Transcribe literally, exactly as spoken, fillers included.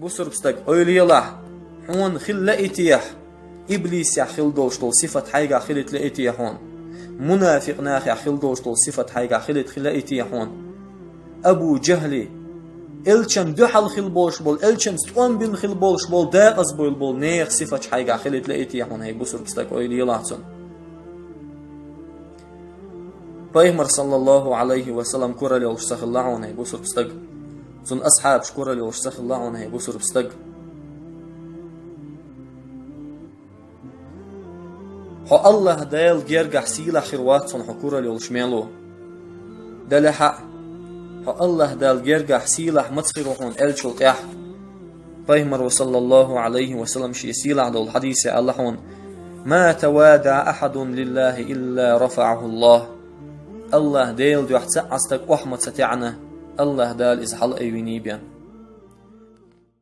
Бусурб стаг, ойла елахь, хьона хила лаьитехь, иблисехь хила долуш долу сифат хьайгахь хилийта лаьитехь хьона. Мунафикъ нахехь хила долуш долу сифат хьайгахь хилийта хила лаьитехь хьона. Абу Джахли, элчан дуьхьал хила болуш болу, элчанца тӀом бина хила болуш болу, декъаза буйла болу нехан сифаташ хьайгахь хилийта лаьитехь хьона, хӀей бусурб стаг, ойла елахь цунна. Пайхамар, саллаллаху Ӏалайхи ва саллам, куралла йолуш ца хилла хьуна, хӀей бусурб стаг. Цуьнан асхьабаш куралла йолуш ца хилла хьуна, хӀей бусурб стаг. Хьо АллахӀ Дала гергахь сийлахь хир вац хьуна хьо куралла йолуш мел ву. Делахь а, хьо АллахӀ Дала гергахь сийлахь маца хир ву хьуна аьллачул тӀаьхьа, Пайхамаро, саллаллаху Ӏалайхи ва саллам, шен сийлахь долу хьадисехь аьлла хьуна: «Ма тавадаӀа ахьадун лиллахӀи илла рафаӀаху АллахӀ». АллахӀ Делан дуьхьа цхьа а стаг охьа ма ца таьӀна, АллахӀ Дала иза хьалаайвинийла.